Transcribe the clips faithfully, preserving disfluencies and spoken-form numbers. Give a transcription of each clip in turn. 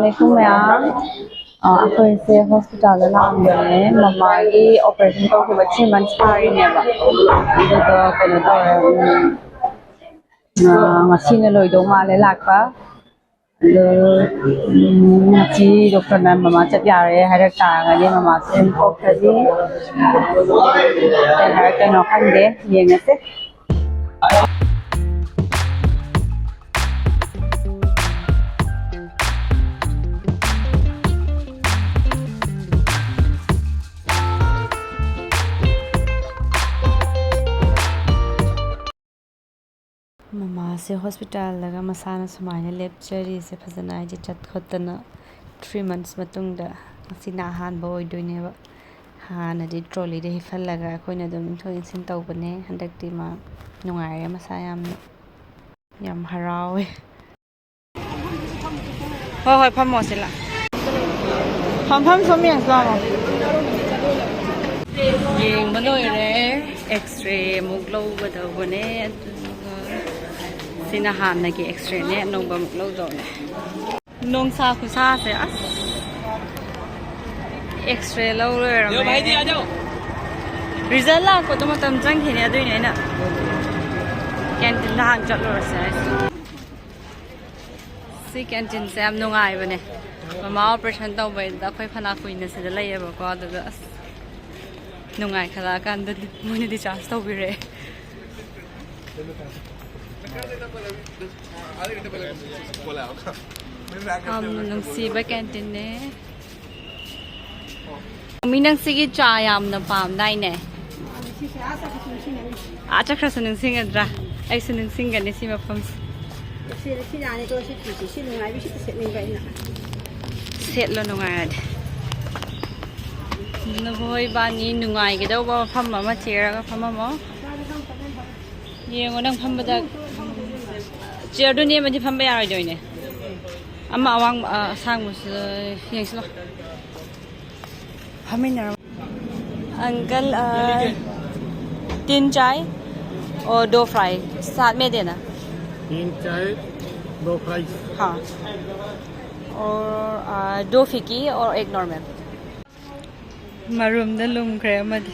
ꯑꯁꯂꯥꯃꯨ ꯑꯂꯥꯏꯀꯨꯝ ꯃꯌꯥꯝ꯫ ꯑ, ꯑꯩꯈꯣꯏꯁꯦ ꯍꯣꯁꯄꯤꯇꯥꯜꯗ ꯂꯥꯛꯑꯝꯕꯅꯦ꯫ ꯃꯃꯥꯒꯤ ꯑꯣꯄꯔꯦꯁꯟ ꯇꯧꯈꯤꯕ ꯊ꯭ꯔꯤ ꯃꯟꯁ ꯐꯥꯔꯤꯅꯦꯕ꯫ ꯑꯗꯨꯗꯣ ꯀꯩꯅꯣ ꯇꯧꯔꯦ, ꯎꯝ, ꯑ, ꯉꯁꯤꯅ ꯂꯣꯏꯗꯧ ꯃꯥꯜꯂꯦ ꯂꯥꯛꯄ꯫ ꯑꯗꯣ, ꯎꯝ, ꯉꯁꯤ ꯗꯣꯛꯇꯔꯅ ꯃꯃꯥ ꯆꯠ ꯌꯥꯔꯦ ꯍꯥꯏꯔꯛ ꯇꯥꯔꯒꯗꯤ ꯃꯃꯥꯁꯦ ꯑꯗꯨꯝ ꯄꯣꯛꯈ꯭ꯔꯅꯤ꯫ ꯀꯩ ꯍꯥꯏꯔꯛꯀꯅꯣ ꯈꯪꯗꯦ, ꯌꯦꯡꯉꯁꯦ꯫ ꯃꯃꯥꯁꯦ ꯍꯣꯁꯄꯤꯇꯥꯜꯗꯒ ꯃꯁꯥꯅ ꯁꯨꯃꯥꯏꯅ ꯂꯦꯞꯆꯔꯤꯁꯦ ꯐꯖꯅ, ꯍꯥꯏꯗꯤ ꯆꯠ ꯈꯣꯠꯇꯅ ꯊ꯭ꯔꯤ ꯃꯟꯁ ꯃꯇꯨꯡꯗ ꯉꯁꯤꯅ ꯑꯍꯥꯟꯕ ꯑꯣꯏꯗꯣꯏꯅꯦꯕ꯫ ꯍꯥꯟꯅꯗꯤ ꯇ꯭ꯔꯣꯂꯤꯗ ꯍꯤꯞꯍꯜꯂꯒ ꯑꯩꯈꯣꯏꯅ ꯑꯗꯨꯝ ꯏꯟꯊꯣꯛ ꯏꯟꯁꯤꯟ ꯇꯧꯕꯅꯦ꯫ ꯍꯟꯗꯛꯇꯤ ꯃꯥ ꯅꯨꯡꯉꯥꯏꯔꯦ ꯃꯁꯥ ꯌꯥꯝꯅ, ꯌꯥꯝ ꯍꯔꯥꯎꯋꯦ꯫ ꯍꯣꯏ, ꯍꯣꯏ, ꯐꯝꯃꯣ ꯁꯤ ꯂꯥꯛꯑꯣ꯫ ꯐꯝꯐꯝ ꯁꯨꯝ ꯌꯦꯡꯁꯤ ꯂꯥꯛꯑꯣ꯫ ꯌꯦꯡꯕ ꯂꯣꯏꯔꯦ꯫ ꯑꯦꯛꯁꯔꯦ ꯑꯃꯨꯛ ꯂꯧꯒꯗꯧꯕꯅꯦ꯫ ꯑꯗꯨꯒ ꯁꯤꯅ ꯍꯥꯟꯅꯒꯤ ꯑꯦꯛꯁꯔꯦꯅꯦ, ꯑꯅꯧꯕ ꯑꯃꯨꯛ ꯂꯧꯗꯧꯅꯦ꯫ ꯅꯨꯡꯁꯥ ꯈꯨꯁꯥꯁꯦ ꯑꯁ! ꯑꯦꯛꯁꯔꯦ ꯂꯧ ꯂꯣꯏꯔꯝꯃꯦ꯫ ꯔꯤꯖꯜ ꯂꯥꯛꯄꯗꯣ ꯃꯇꯝ ꯆꯪꯈꯤꯅꯤ, ꯑꯗꯨꯏꯅꯦ ꯑꯩꯅ ꯀꯦꯟꯇꯤꯟꯗ ꯍꯥꯟꯅ ꯆꯠꯂꯨꯔꯁꯦ ꯍꯥꯏꯁꯦ꯫ ꯁꯤ ꯀꯦꯟꯇꯤꯟꯁꯦ ꯌꯥꯝ ꯅꯨꯡꯉꯥꯏꯕꯅꯦ꯫ ꯃꯃꯥ ꯑꯣꯄꯔꯦꯁꯟ ꯇꯧꯕꯩꯗ ꯑꯩꯈꯣꯏ ꯐꯅ ꯀꯨꯏꯅ ꯁꯤꯗ ꯂꯩꯌꯦꯕꯀꯣ, ꯑꯗꯨꯗ ꯑꯁ ꯅꯨꯡꯉꯥꯏꯈꯠꯂꯛꯑꯀꯥꯟꯗꯗꯤ ꯃꯣꯏꯅꯗꯤ ꯆꯥꯔꯖ ꯇꯧꯕꯤꯔꯛꯑꯦ꯫ ꯌꯥꯝꯅ ꯅꯨꯡꯁꯤꯕ ꯀꯦꯟꯇꯤꯟꯅꯦ꯫ ꯃꯤ, ꯅꯪ ꯁꯤꯒꯤ ꯆꯥ ꯌꯥꯝꯅ ꯄꯥꯝꯗꯥꯏꯅꯦ? ꯑꯥ, ꯆꯠꯈ꯭ꯔꯁꯨ ꯅꯤꯡꯁꯤꯡꯒꯗ꯭ꯔꯥ? ꯑꯩꯁꯨ ꯅꯤꯡꯁꯤꯡꯒꯅꯤ ꯁꯤ ꯃꯐꯝꯁꯦ꯫ ꯁꯤ, ꯁꯤ ꯌꯥꯅꯤꯀꯣ, ꯁꯤ ꯐꯤꯁꯦ꯫ ꯁꯤ ꯅꯨꯡꯉꯥꯏꯕꯤ, ꯁꯤꯗ ꯁꯦꯠꯅꯤꯡꯕ ꯑꯩꯅ꯫ ꯁꯦꯠꯂꯣ ꯅꯨꯡꯉꯥꯏꯔꯗꯤ꯫ ꯅꯈꯣꯏ ꯏꯕꯥꯅꯤ ꯅꯨꯡꯉꯥꯏꯒꯗꯧꯕ ꯃꯐꯝ ꯑꯃ ꯊꯤꯔꯒ ꯐꯝꯃꯝꯃꯣ꯫ ꯌꯦꯡꯉꯣ ꯅꯪ ꯐꯝꯕꯗ꯫ ꯆꯤꯌꯔꯗꯨ ꯅꯦꯝꯃꯗꯤ ꯐꯝꯕ ꯌꯥꯔꯣꯏꯗꯣꯏꯅꯦ꯫ ꯑꯃ ꯑꯋꯥꯡꯕ, ꯑ, ꯑꯁꯥꯡꯕꯁꯨ ꯌꯦꯡꯁꯤꯂꯣ꯫ ꯐꯝꯃꯤꯟꯅꯔꯣ꯫ अंकल, अ, तीन चाय और दो फ्राई, साथ में देना। तीन चाय, दो फ्राई। हाँ। Or uh, dough fiki or egg normal. ꯃꯔꯨꯝꯗ ꯂꯨꯝꯈ꯭ꯔꯦ ꯑꯃꯗꯤ꯫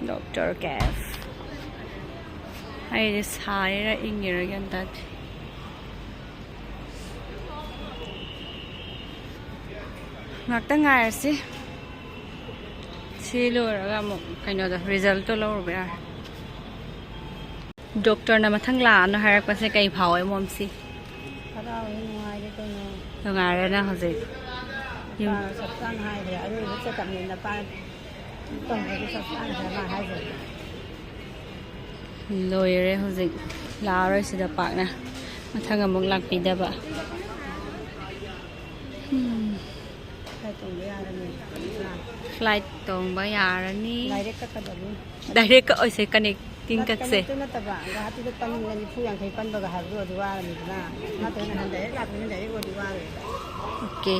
ꯗꯣꯛꯇꯔ ꯀꯦꯐ꯫ ꯑꯩꯗꯤ ꯁꯥꯏꯔ ꯏꯪꯉꯤꯔ ꯒ꯭ꯌꯥꯟ ꯇꯥꯗꯦ꯫ ꯉꯥꯛꯇꯪ ꯉꯥꯏꯔꯁꯤ꯫ ꯁꯤ ꯂꯣꯏꯔꯒ ꯑꯃꯨꯛ ꯀꯩꯅꯣꯗꯣ, ꯔꯤꯖꯜꯇꯣ ꯂꯧꯔꯨꯕ ꯌꯥꯔꯦ꯫ ꯗꯣꯛꯇꯔꯅ ꯃꯊꯪ ꯂꯥꯛꯑꯅꯨ ꯍꯥꯏꯔꯛꯄꯁꯦ ꯀꯩ ꯐꯥꯎꯋꯦ, ꯃꯣꯝꯁꯤ? ꯍꯔꯥꯎꯋꯦ, ꯅꯨꯡꯉꯥꯏꯔꯦ ꯀꯩꯅꯣ꯫ ꯅꯨꯡꯉꯥꯏꯔꯦ ꯅꯪ ꯍꯧꯖꯤꯛ? ꯌꯨꯝ ꯅꯨꯄꯥꯅ ꯆꯞ ꯆꯥꯅ ꯍꯥꯏꯈ꯭ꯔꯦ, ꯑꯔꯣꯏꯕ ꯆꯦꯛꯀꯞꯅꯦ ꯅꯄꯥ ꯇꯧꯕꯒꯤ ꯆꯞ ꯆꯥꯅ ꯍꯥꯏ ꯃꯥ ꯍꯥꯏꯁꯦ꯫ ꯂꯣꯏꯔꯦ ꯍꯧꯖꯤꯛ꯫ ꯂꯥꯛꯑꯔꯣꯏ ꯁꯤꯗ ꯄꯥꯛꯅ꯫ ꯃꯊꯪ ꯑꯃꯨꯛ ꯂꯥꯛꯄꯤꯗꯕ꯫ ꯎꯝ꯫ ꯐ꯭ꯂꯥꯏꯠ ꯇꯣꯡꯕ ꯌꯥꯔꯅꯤ꯫ ꯐ꯭ꯂꯥꯏꯠ ꯇꯣꯡꯕ ꯌꯥꯔꯅꯤ꯫ ꯗꯥꯏꯔꯦꯛ ꯀꯛꯀꯗꯕꯅꯤ꯫ ꯗꯥꯏꯔꯦꯛ ꯀꯛꯑꯣꯏꯁꯦ, ꯀꯅꯦꯛ ꯇꯤꯡ ꯅꯠ-, ꯀꯛꯁꯦ꯫ ꯀꯅꯦꯛꯇꯨ ꯅꯠꯇꯕ, ꯒꯨꯋꯥꯍꯥꯇꯤꯗ ꯇꯟ ꯅꯤꯐꯨ ꯌꯥꯡꯈꯩ ꯄꯟꯕꯒ ꯍꯥꯏꯕꯗꯣ ꯑꯗꯨ ꯋꯥꯔꯅꯤꯗꯅ꯫ ꯃꯥ ꯇꯧ ꯅꯍꯥꯟ ꯗꯥꯏꯔꯦꯛ ꯂꯥꯛꯄꯅꯤꯅ ꯗꯥꯏꯔꯦꯛ ꯑꯣꯏꯔꯗꯤ ꯋꯥꯔꯣꯏꯕ꯫ ꯑꯣꯀꯦ꯫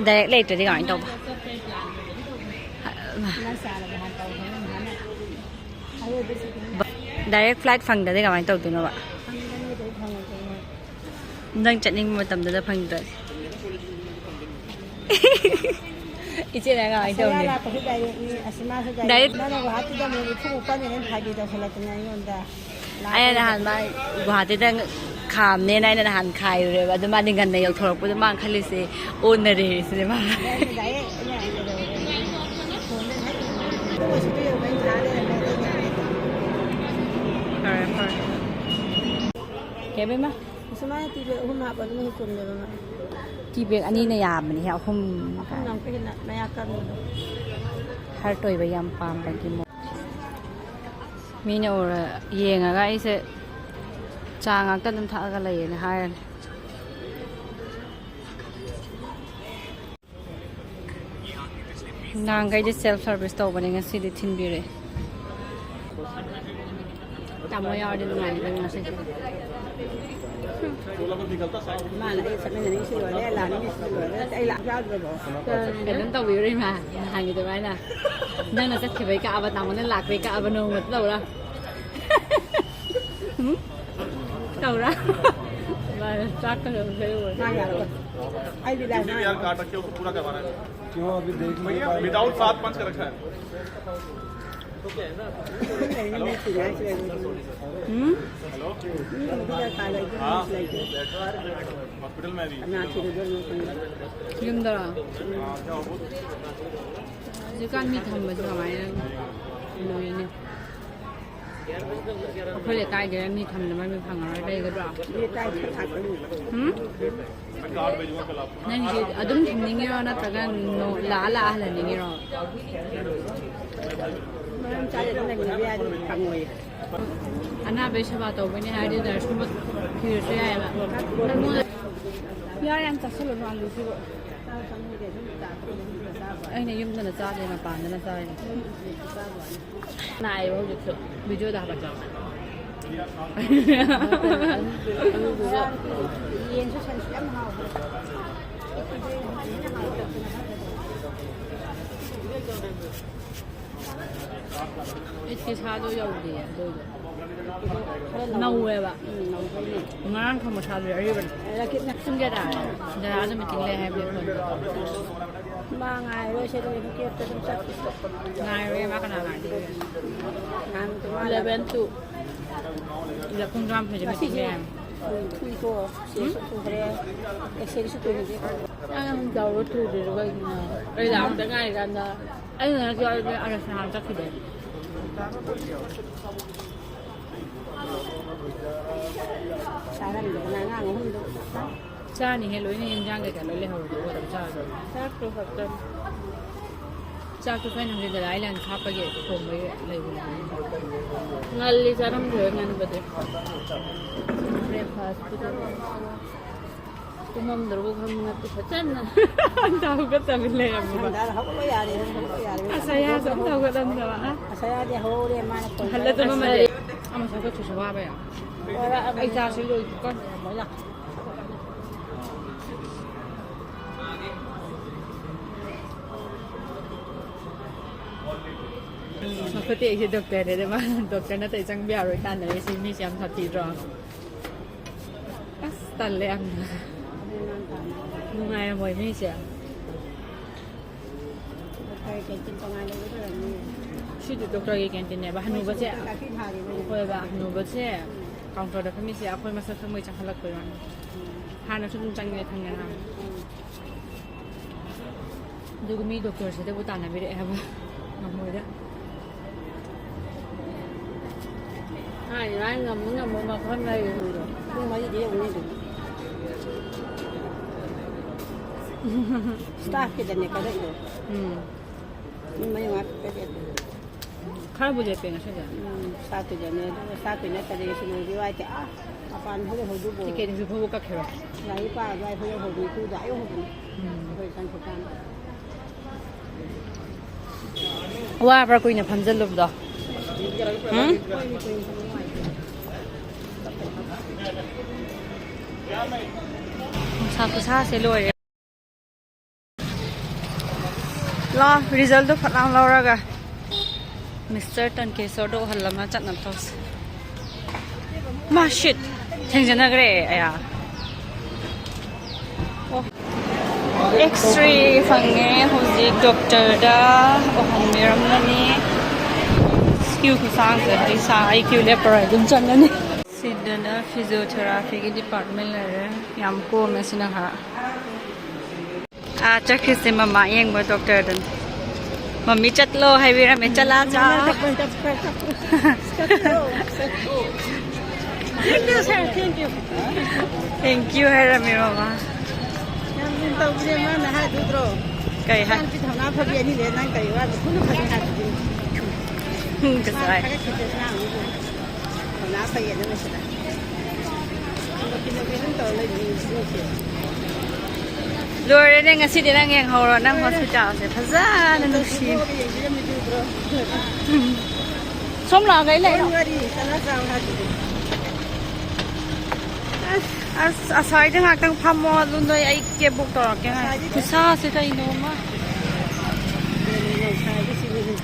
ꯗꯥꯏꯔꯦꯛ ꯂꯩꯇ꯭ꯔꯗꯤ ꯀꯃꯥꯏꯅ ꯇꯧꯕ? ꯅꯪ ꯆꯥꯔꯕ ꯍꯥꯟꯅ ꯇꯧꯈ꯭ꯔꯕꯅꯤ ꯅꯍꯥꯟꯅ꯫ ꯑꯔꯣꯏꯕ ꯆꯠꯈꯤꯅꯤ꯫ ꯗꯥꯏꯔꯦꯛ ꯐ꯭ꯂꯥꯏꯠ ꯐꯪꯗ꯭ꯔꯗꯤ ꯀꯃꯥꯏꯅ ꯇꯧꯗꯣꯏꯅꯣꯕ? ꯐꯪꯒꯅꯤ, ꯀꯩꯗꯧ ꯐꯪꯉꯣꯏꯗꯣꯏꯅꯣ? ꯅꯪ ꯆꯠꯅꯤꯡꯕ ꯃꯇꯝꯗꯨꯗ ꯐꯪꯗ꯭ꯔꯗꯤ꯫ ꯏꯆꯦꯅ ꯀꯃꯥꯏꯅ ꯑꯁ, ꯇꯧꯅꯤ? ꯂꯥꯛꯄꯁꯨ ꯗꯥꯏꯔꯦꯛꯅꯤ꯫ ꯑꯁ, ꯃꯥꯁꯨ ꯗꯥꯏꯔꯦꯛ꯫ ꯗꯥꯏꯔꯦꯛ꯫ ꯅꯪꯅ ꯒꯨꯋꯥꯍꯥꯇꯤꯗ ꯑꯃꯨꯛ ꯅꯤꯐꯨꯃꯨꯛ ꯄꯟꯅꯤ ꯍꯥꯏꯅ ꯐꯥꯒꯤ ꯇꯧꯁꯜꯂꯛꯇꯅ ꯑꯩꯉꯣꯟꯗ꯫ ꯑꯩꯅ ꯅꯍꯥꯟ ꯃꯥ ꯒꯨꯋꯥꯍꯥꯇꯤꯗ ꯈꯥꯝꯅꯦꯅ ꯑꯩꯅ ꯅꯍꯥꯟ ꯈꯥꯏꯔꯨꯔꯦꯕ꯫ ꯑꯗꯨ ꯃꯥꯗꯤ ꯉꯟꯅ ꯌꯧꯊꯣꯔꯛꯄꯗ ꯃꯥꯅ ꯈꯜꯂꯤꯁꯦ ꯑꯣꯟꯅꯔꯦ ꯁꯤꯅꯦ ꯃꯥ꯫ ꯑꯩꯅ ꯗꯥꯏꯔꯦꯛ ꯑꯩꯅ ꯍꯥꯏꯒꯗꯧꯕꯅꯦ꯫ ꯐꯣꯟꯗ ꯍꯦꯛ ꯌꯦꯡꯉꯣ꯫ ꯑꯩꯈꯣꯏ ꯁꯤꯗ ꯌꯧꯕ ꯑꯩꯅ ꯊꯥ ꯂꯩꯔꯝꯃꯦ꯫ ꯑꯗꯩ ꯌꯥꯔꯦ꯫ ꯐꯔꯦ, ꯐꯔꯦ꯫ ꯀꯩꯕ ꯏꯃꯥ? ꯑꯁ, ꯃꯥꯅ ꯇꯤ ꯕꯦꯒ ꯑꯍꯨꯝ ꯍꯥꯞꯄ ꯑꯗꯨꯝ ꯍꯦꯛ ꯆꯨꯝꯃꯦꯕ ꯃꯥ꯫ ꯇꯤ ꯕꯦꯒ ꯑꯅꯤꯅ ꯌꯥꯕꯅꯦꯍꯦ, ꯑꯍꯨꯝ ꯑꯍꯨꯝꯅ ꯑꯃꯨꯛꯀ ꯍꯦꯟꯅ ꯃꯌꯥ ꯀꯪꯕꯗꯣ꯫ ꯍꯥꯔꯠ ꯑꯣꯏꯕ ꯌꯥꯝ ꯄꯥꯝꯕꯒꯤ ꯃꯑꯣꯡ꯫ ꯃꯤꯅ ꯎꯔ-, ꯌꯦꯡꯉꯒ ꯑꯩꯁꯦ ꯆꯥ ꯉꯥꯛꯇ ꯑꯗꯨꯝ ꯊꯛꯑꯒ ꯂꯩꯌꯦꯅ ꯍꯥꯏꯔꯅꯤ꯫ ꯅꯍꯥꯟꯈꯩꯗꯤ ꯁꯦꯜꯐ ꯁꯔꯚꯤꯁ ꯇꯧꯕꯅꯦ, ꯉꯁꯤꯗꯤ ꯊꯤꯟꯕꯤꯔꯛꯑꯦ꯫ ꯇꯥꯃꯣ ꯌꯥꯎꯔꯗꯤ ꯅꯨꯡꯉꯥꯏꯅꯤꯗ ꯉꯁꯤꯗꯤ꯫ ꯃꯥꯅ ꯑꯩ ꯆꯠꯃꯤꯟꯅꯅꯤꯡꯁꯤ ꯂꯣꯏꯔꯦ, ꯂꯥꯛꯅꯤꯡꯉꯤꯁꯤ ꯂꯣꯏꯔꯦ, ꯑꯩ ꯂꯥꯛ ꯌꯥꯎꯗ꯭ꯔꯕꯣ? ꯀꯩꯅꯣꯝ ꯇꯧꯕꯤꯔꯣ ꯏꯃꯥ, ꯅꯍꯥꯟꯒꯤ ꯑꯗꯨꯃꯥꯏꯅ꯫ ꯅꯪꯅ ꯆꯠꯈꯤꯕꯩ ꯀꯛꯑꯕ, ꯇꯥꯃꯣꯅ ꯂꯥꯛꯄꯩ ꯀꯛꯑꯕ ꯅꯣꯡꯃ ꯇꯧꯔ꯫ ꯎꯝ? ꯇꯧꯔ? ꯆꯥꯛꯀ ꯂꯣꯏ ꯂꯩꯔꯨꯔꯦ꯫ ꯃꯥ ꯌꯥꯔꯣꯏ꯫ ꯑꯩꯗꯤ ꯂꯥꯏ ꯃꯥ ꯌꯥꯔꯣꯏ꯫ ꯀꯥꯔꯗ ꯔꯈꯦ ꯍꯣ ꯄꯨꯔꯥ ꯀꯔꯋꯥꯅꯥ ꯍꯥꯏ꯫ ꯀ꯭ꯌꯣꯡ ꯑꯚꯤ ꯗꯦꯈ ꯂꯤꯌꯦ ꯚꯩꯌꯥ, ꯕꯥꯠ ꯃꯦ ꯋꯤꯗꯥꯎꯠ ꯁꯥꯠ ꯄꯥꯟꯆ ꯀ ꯔꯈꯥ ꯍꯥꯏ꯫ ꯎꯝ? ꯍꯣꯁꯄꯤꯇꯥꯜ ꯃꯦ ꯑꯚꯤ꯫ ꯌꯨꯝꯗꯔꯣ? ꯍꯧꯖꯤꯛꯀꯥꯟ ꯃꯤ ꯊꯝꯕꯁꯦ ꯀꯃꯥꯏꯅ ꯂꯨꯏꯅꯦ꯫ ꯑꯩꯈꯣꯏ ꯂꯩꯀꯥꯏꯗ ꯃꯤ ꯊꯝꯗꯕ ꯃꯤ ꯐꯪꯉꯔꯣꯏ, ꯂꯩꯒꯗ꯭ꯔꯣ? ꯎꯝ? ꯅꯪꯒꯤꯁꯦ ꯑꯗꯨꯝ ꯊꯝꯅꯤꯡꯉꯤꯔꯣ, ꯅꯠꯇ꯭ꯔꯒ ꯅꯣ-, ꯂꯥꯛꯑ ꯂꯥꯛꯑ ꯍꯜꯍꯟꯅꯤꯡꯉꯤꯔꯣ? ꯃꯔꯝ ꯆꯥꯗꯦ, ꯑꯗꯨꯝ ꯂꯩꯃꯤꯟꯅꯕ ꯌꯥꯏ, ꯑꯗꯨꯝ ꯐꯪꯉꯣꯏꯌꯦ꯫ ꯑꯅꯥꯕꯩ ꯁꯦꯕꯥ ꯇꯧꯕꯅꯤ ꯍꯥꯏꯔꯗꯤ ꯅꯔꯁꯀꯨꯝꯕ ꯊꯤꯔꯁꯨ ꯌꯥꯏꯑꯕ꯫ ꯌꯥꯔꯦ, ꯌꯥꯝ ꯆꯥꯁꯤꯜꯂꯨꯅꯨ ꯑꯂꯨꯁꯤꯕꯨ꯫ ꯑꯩꯅ ꯌꯨꯝꯗꯅ ꯆꯥꯗꯦ, ꯃꯄꯥꯟꯗꯅ ꯆꯥꯏ꯫ ꯅꯥꯏꯌꯦꯕ ꯍꯧꯖꯤꯛꯁꯨ꯫ ꯚꯤꯗꯤꯑꯣꯗ ꯍꯥꯞꯄꯛꯀꯦ꯫ ꯌꯦꯟꯁꯨ ꯁꯟꯁꯨ ꯌꯥꯝ ꯍꯥꯎꯕ꯫ ꯏꯠꯀꯤ ꯁꯥꯗꯣ ꯌꯧꯗꯦ ꯑꯗꯨꯏꯗꯣ꯫ ꯈꯔ ꯅꯧ-, ꯅꯧꯋꯦꯕ꯫ ꯎꯝ, ꯅꯧꯕꯩꯅꯦ꯫ ꯉꯔꯥꯡ ꯊꯣꯡꯕ ꯁꯥꯗꯨꯗꯤ ꯑꯔꯤꯕꯅꯤ꯫ ꯂꯥꯛꯀꯦ, ꯅꯪ ꯄꯨꯡ ꯀꯌꯥ ꯇꯥꯔꯦ? ꯗꯗꯥꯁꯨ ꯃꯤꯇꯤꯡ ꯂꯩ ꯍꯥꯏꯕꯅꯦ ꯐꯣꯟ ꯇꯧꯔꯛꯑꯣ꯫ ꯃꯥ ꯉꯥꯏꯔꯣꯏ, ꯁꯤꯗ ꯂꯩꯕ ꯀꯦꯞꯇ ꯑꯗꯨꯝ ꯆꯠꯈꯤ꯫ ꯉꯥꯏꯔꯣꯏ, ꯃꯥ ꯀꯅꯥ ꯉꯥꯏꯗꯣꯏꯕ? ꯉꯥꯏꯕꯗꯣ ꯃꯥ eleven to꯫ ꯁꯤꯗ ꯄꯨꯡ ꯇꯔꯥꯃꯥꯊꯣꯏꯗ ꯃꯤꯇꯤꯡ ꯉꯁꯤꯁꯦ ꯂꯩ ꯍꯥꯏꯕꯅꯤ꯫ ꯎꯝ, ꯊꯨꯏꯀꯣ꯫ ꯁꯤꯁꯨ ꯊꯨꯈ꯭ꯔꯦ꯫ ꯑꯦꯛꯁꯦꯜꯁꯨ ꯊꯨꯈ꯭ꯔꯦ꯫ ꯅꯪ ꯌꯥꯝ ꯆꯥꯎꯔ ꯊꯨꯗ꯭ꯔꯤꯗꯣ ꯀꯩꯒꯤꯅꯣ? ꯑꯩ ꯂꯥꯛꯑꯝꯗ ꯉꯥꯏꯔꯤꯀꯥꯟꯗ꯫ ꯑꯩꯅ ꯅꯠꯇ꯭ꯔꯣ ꯑꯗꯨꯗꯤ ꯑꯥꯔꯁꯅꯥ ꯆꯠꯈꯤꯗꯣꯏ꯫ ꯆꯥꯔꯝꯗꯅ ꯑꯉꯥꯡ ꯑꯍꯨꯝꯗꯣ꯫ ꯆꯥꯅꯤꯍꯦ, ꯂꯣꯏꯅ ꯌꯦꯟꯖꯥꯡ ꯀꯩꯀꯥ ꯂꯣꯏ ꯂꯩꯍꯧꯔꯗꯤ ꯑꯣꯏꯔꯕ ꯆꯥꯔꯗꯣꯏꯅꯤ꯫ ꯆꯥꯛꯇꯣ ꯈꯛꯇꯅꯤ꯫ ꯆꯥꯛꯇꯣ ꯁ꯭ꯋꯥꯏ ꯅꯨꯡꯊꯤꯟꯗ ꯑꯥꯏꯂꯦꯟ ꯍꯥꯞꯄꯒꯤ ꯊꯣꯡꯕꯒꯤ ꯂꯩꯕꯅꯦ꯫ ꯉꯜꯂꯤ ꯆꯥꯔꯝꯈꯤꯔꯣꯏ ꯉꯟꯕꯗꯤ꯫ ꯕ꯭ꯔꯦꯛꯐꯥꯁꯇꯨꯗ꯫ ꯇꯨꯝꯃꯝꯗ꯭ꯔꯕ ꯈꯪꯕ ꯅꯠꯇꯦ, ꯐꯖꯅ꯫ ꯑꯝꯇ ꯍꯧꯒꯠꯇꯕꯤ ꯂꯩꯔꯝꯃꯤꯕ꯫ ꯁꯟꯗꯥꯗ ꯍꯧꯒꯠꯂꯣ ꯌꯥꯔꯦ, ꯍꯧꯒꯠꯂꯣ ꯌꯥꯔꯦ꯫ ꯑꯁ, ꯑꯌꯥꯁꯨ ꯑꯝꯇ ꯍꯧꯒꯠꯂꯝꯗꯕ, ꯑ? ꯑꯁ, ꯑꯌꯥꯗꯤ ꯍꯧꯔꯦ, ꯃꯥꯅ ꯐꯣꯟ ꯍꯜꯂ ꯇꯨꯝꯃꯝꯃꯗꯤ꯫ ꯑꯁ, ꯑꯃ ꯍꯧꯒꯠꯈꯤꯁꯨ ꯋꯥꯕ ꯌꯥ꯫ ꯋꯥꯔꯛꯑꯕꯅꯤ꯫ ꯑꯩ ꯆꯥꯁꯤ ꯂꯣꯏꯗ꯭ꯔꯤꯀꯥꯟ꯫ ꯃꯈꯨꯠꯇꯤ ꯑꯩꯁꯦ ꯗꯣꯛꯇꯔꯅꯦ, ꯑꯗ ꯃꯥꯅ ꯗꯣꯛꯇꯔ ꯅꯠꯇ꯭ꯔꯗꯤ ꯆꯪꯕ ꯌꯥꯔꯣꯏ ꯇꯥꯟꯅꯔꯦ꯫ ꯁꯤ ꯃꯤꯁꯦ ꯌꯥꯝ ꯁꯥꯊꯤꯗ꯭ꯔꯣ? ꯑꯁ, ꯇꯜꯂꯦ ꯌꯥꯝꯅ꯫ ꯅꯨꯡꯉꯥꯏꯔꯝꯃꯣꯏ ꯃꯤꯁꯦ꯫ ꯁꯤꯗꯤ ꯗꯣꯛꯇꯔꯒꯤ ꯀꯦꯟꯇꯤꯟꯅꯦꯕ꯫ ꯍꯅꯨꯕꯁꯦ, ꯍꯣꯏꯕ, ꯍꯅꯨꯕꯁꯦ ꯀꯥꯎꯟꯇꯔꯗ ꯐꯝꯃꯤꯁꯦ ꯑꯩꯈꯣꯏ ꯃꯁꯛ ꯈꯪꯕꯩ ꯆꯪꯈꯠꯂꯛꯄꯩ ꯋꯥꯅꯤ꯫ ꯍꯥꯟꯅꯁꯨ ꯑꯗꯨꯝ ꯆꯪꯉꯦ ꯊꯪꯅꯅ꯫ ꯑꯗꯨꯒ ꯃꯤ ꯗꯣꯛꯇꯔꯁꯤꯗꯕꯨ ꯇꯥꯟꯅꯕꯤꯔꯛꯑꯦ ꯍꯥꯏꯕ꯫ ꯉꯝꯃꯣꯏꯗ꯫ ꯍꯥꯏ ꯍꯥꯏ ꯉꯝꯃ ꯉꯝꯃ ꯃꯐꯝ ꯂꯩꯔꯤꯕꯗꯣ꯫ ꯄꯨꯡ ꯃꯔꯤꯗ ꯌꯧꯅꯤ ꯑꯗꯨꯝ꯫ ꯁ꯭ꯇꯥꯐꯀꯤꯗꯅꯦ ꯀꯔꯛꯏꯗꯣ꯫ ꯎꯝ꯫ ꯃꯤ ꯃꯔꯤ ꯃꯉꯥ ꯈꯛꯇꯗꯤ ꯑꯗꯨꯝ꯫ ꯈꯔꯕꯨ ꯂꯦꯞꯄꯦ ꯉꯁꯤꯗꯤ꯫ ꯎꯝ, ꯁ꯭ꯇꯥꯐꯀꯤꯗꯅꯦ꯫ ꯑꯗꯨꯒ ꯁ꯭ꯇꯥꯐꯀꯤ ꯅꯠꯇꯗꯤ ꯉꯁꯤ ꯂꯣꯏꯗ꯭ꯔꯤ ꯋꯥꯏꯇꯦ꯫ ꯑꯥ, ꯃꯄꯥꯟ ꯍꯧꯖꯤꯛ ꯍꯧꯗꯨꯕꯨ꯫ ꯇꯤꯀꯦꯠꯇꯨꯁꯨ ꯐꯨꯕ ꯀꯛꯈꯤꯔꯣꯏ꯫ ꯂꯥꯏꯔꯤꯛ ꯄꯥꯕ ꯑꯗꯨꯋꯥꯏ ꯍꯧꯖꯤꯛ ꯍꯧꯗ꯭ꯔꯤ꯫ ꯄꯨꯡꯗ ꯑꯌꯨꯛ ꯍꯧꯗ꯭ꯔꯤ꯫ ꯎꯝ꯫ ꯑꯩꯈꯣꯏ ꯆꯪꯈ꯭ꯔꯀꯥꯟꯗ꯫ ꯋꯥꯕ꯭ꯔꯥ ꯀꯨꯏꯅ ꯐꯝꯖꯜꯂꯨꯕꯗꯣ? ꯎꯝ? ꯅꯨꯡꯁꯥ ꯈꯨꯁꯥꯁꯦ ꯂꯣꯏꯔꯦ꯫ ꯂꯥꯎ, ꯔꯤꯖꯜꯗꯣ ꯐꯠ ꯂꯥꯎ ꯂꯧꯔꯒ ꯃꯤꯁꯇꯔ ꯇꯟꯀꯦꯁꯣꯔꯗꯣ ꯎꯍꯜꯂꯝꯃ ꯆꯠꯅꯕ ꯇꯧꯁꯦ꯫ ꯃꯥ ꯁꯤꯠ ꯊꯦꯡꯖꯅꯈ꯭ꯔꯦ꯫ ꯑꯌꯥ꯫ ꯑꯣ꯫ ꯑꯦꯛꯁ-ꯔꯦ ꯐꯪꯉꯦ꯫ ꯍꯧꯖꯤꯛ ꯗꯣꯛꯇꯔꯗ ꯎꯍꯟꯕꯤꯔꯝꯃꯅꯤ꯫ ꯀ꯭ꯌꯨ ꯈꯨꯁꯥꯡꯁꯦ ꯑꯩ ꯁꯥ-, ꯑꯩ ꯀ꯭ꯌꯨ ꯂꯦꯞꯄꯔꯣꯏ, ꯑꯗꯨꯝ ꯆꯪꯉꯅꯤ꯫ ꯁꯤꯗꯅ ꯐꯤꯖꯤꯑꯣꯊꯦꯔꯥꯄꯤꯒꯤ ꯗꯤꯄꯥꯔꯠꯃꯦꯟ ꯂꯩꯔꯦ꯫ ꯌꯥꯝ ꯀꯣꯝꯃꯦ ꯁꯤꯅ ꯈꯔ꯫ ꯑꯥ, ꯆꯠꯈ꯭ꯔꯤꯁꯦ ꯃꯃꯥ ꯌꯦꯡꯕ ꯗꯣꯛꯇꯔꯗꯅꯤ꯫ ꯃꯝꯃꯤ ꯆꯠꯂꯣ ꯍꯥꯏꯕꯤꯔꯝꯃꯦ, ꯆꯠꯂꯥ ꯆꯥ꯫ Thank you, sir. Thank you. Thank you ꯍꯥꯏꯔꯝꯃꯦ ꯃꯃꯥ꯫ ꯌꯥꯝ ꯂꯨꯅ ꯇꯧꯕꯤꯔꯦ ꯃꯥꯅ ꯍꯥꯏꯗꯨꯗ꯭ꯔꯣ? ꯀꯩ ꯍꯥꯏ? ꯏꯆꯥꯅꯨꯄꯤ ꯊꯧꯅꯥ ꯐꯕꯤ ꯑꯅꯤꯅꯦ, ꯅꯪ ꯀꯔꯤ ꯋꯥꯗꯣ ꯈꯨꯅ ꯐꯅꯤ ꯍꯥꯏꯕꯗꯨꯅꯤ꯫ ꯎꯝ, ꯃꯥꯅ ꯀꯁꯥꯏ꯫ ꯊꯥꯒꯠꯈꯤꯗꯦ ꯑꯉꯥꯡꯗꯨꯕꯨ꯫ ꯊꯧꯅꯥ ꯐꯩꯌꯦꯅ ꯂꯣꯏꯁꯤꯜꯂꯦ꯫ ꯅꯣꯛꯀꯤ ꯅꯣꯛꯀꯤ ꯑꯗꯨꯝ ꯇꯧꯔ ꯂꯩꯕꯅꯤ ꯏꯆꯦꯁꯦ꯫ ꯂꯣꯏꯔꯦꯅꯦ ꯉꯁꯤꯗꯤ, ꯅꯪ ꯌꯦꯡꯍꯧꯔꯣ, ꯅꯪ ꯂꯣꯏꯔꯦ꯫ ꯍꯣꯁꯄꯤꯇꯥꯜꯁꯦ ꯐꯖꯅ ꯅꯨꯡꯁꯤ꯫ ꯌꯦꯡꯕꯤꯔꯝꯃꯤꯗꯨ ꯎꯗ꯭ꯔꯣ? ꯁꯣꯝ ꯂꯥꯛꯑꯣ, ꯀꯩ ꯂꯩꯔꯣ? ꯋꯥꯔꯤ ꯆꯠꯂ ꯆꯥꯎ ꯍꯥꯏꯗꯨꯗꯤ꯫ ꯑꯁ, ꯑꯁ, ꯑꯁ꯭ꯋꯥꯏꯗ ꯉꯥꯛꯇꯪ ꯐꯝꯃꯣ, ꯑꯗꯨ ꯅꯣꯏ ꯑꯩ ꯀꯦꯕ ꯕꯨꯛ ꯇꯧꯔꯛꯀꯦ ꯉꯥꯏꯈꯣ꯫ ꯑꯁ꯭ꯋꯥꯏꯗ ꯈꯨꯠꯁꯥꯁꯦ ꯀꯩꯅꯣꯝꯃ꯫ ꯅꯨꯡꯁꯥꯁꯦ ꯁꯤꯅꯤ꯫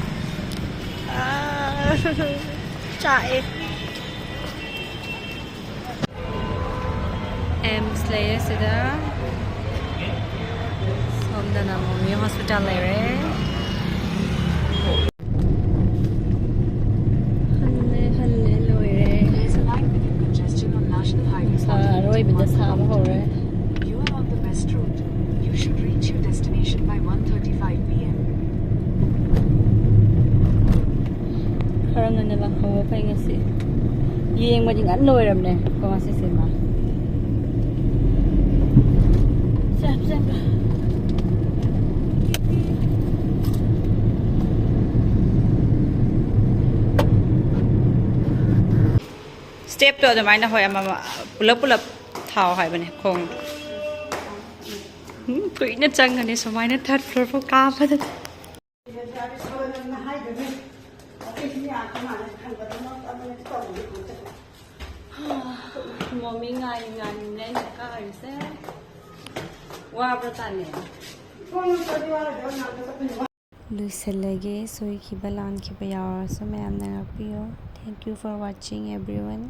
ꯑꯥ, ꯆꯥꯛꯑꯦ꯫ ꯂꯩꯔꯦ ꯁꯤꯗ꯫ ꯁꯣꯝꯗꯅ ꯑꯃꯨꯛ ꯃꯤ ꯍꯣꯁꯄꯤꯇꯥꯜ ꯂꯩꯔꯦ꯫ ꯍꯜꯂꯦ, ꯍꯜꯂꯦ, ꯂꯣꯏꯔꯦ꯫ There's a light with congestion on National Highway ꯅꯨꯡꯁꯥ ꯑꯔꯣꯏꯕꯤꯗ ꯁꯥꯕ ꯍꯧꯔꯦ꯫ You are on the best road. You should reach your destination by one thirty-five P M. ꯈꯔ ꯉꯟꯅ ꯂꯥꯛꯍꯧꯕ ꯐꯩ ꯉꯁꯤ꯫ ꯌꯦꯡꯕꯗꯤ ꯉꯟꯅ ꯂꯣꯏꯔꯕꯅꯦ ꯀꯣ ꯉꯁꯤꯁꯦ ꯃꯥ꯫ ꯆꯞ ꯆꯞ꯫ ꯁ꯭ꯇꯦꯞꯇꯣ ꯑꯗꯨꯃꯥꯏꯅ ꯍꯣꯏ ꯑꯃꯃ ꯄꯨꯂꯞ ꯄꯨꯂꯞ ꯊꯥꯎ ꯍꯥꯏꯕꯅꯦ ꯈꯣꯡꯗꯣ꯫ ꯎꯝ, ꯀꯨꯏꯅ ꯆꯪꯒꯅꯤ ꯁꯨꯃꯥꯏꯅ ꯊꯥꯔꯠ ꯐ꯭ꯂꯣꯔ ꯐꯥꯎ ꯀꯥꯕꯗ꯫ ꯃꯣꯃꯤ ꯉꯥꯏ ꯉꯥꯏꯅꯦ ꯑꯩꯅ ꯀꯥꯔꯤꯁꯦ꯫ ꯋꯥꯕ꯭ꯔꯥ ꯇꯥꯅꯦ? ꯂꯣꯏꯁꯤꯜꯂꯒꯦ꯫ ꯁꯣꯏꯈꯤꯕ ꯂꯥꯟꯈꯤꯕ ꯌꯥꯎꯔꯁꯨ ꯃꯌꯥꯝꯅ ꯉꯥꯛꯄꯤꯌꯨ꯫ Thank you for watching everyone.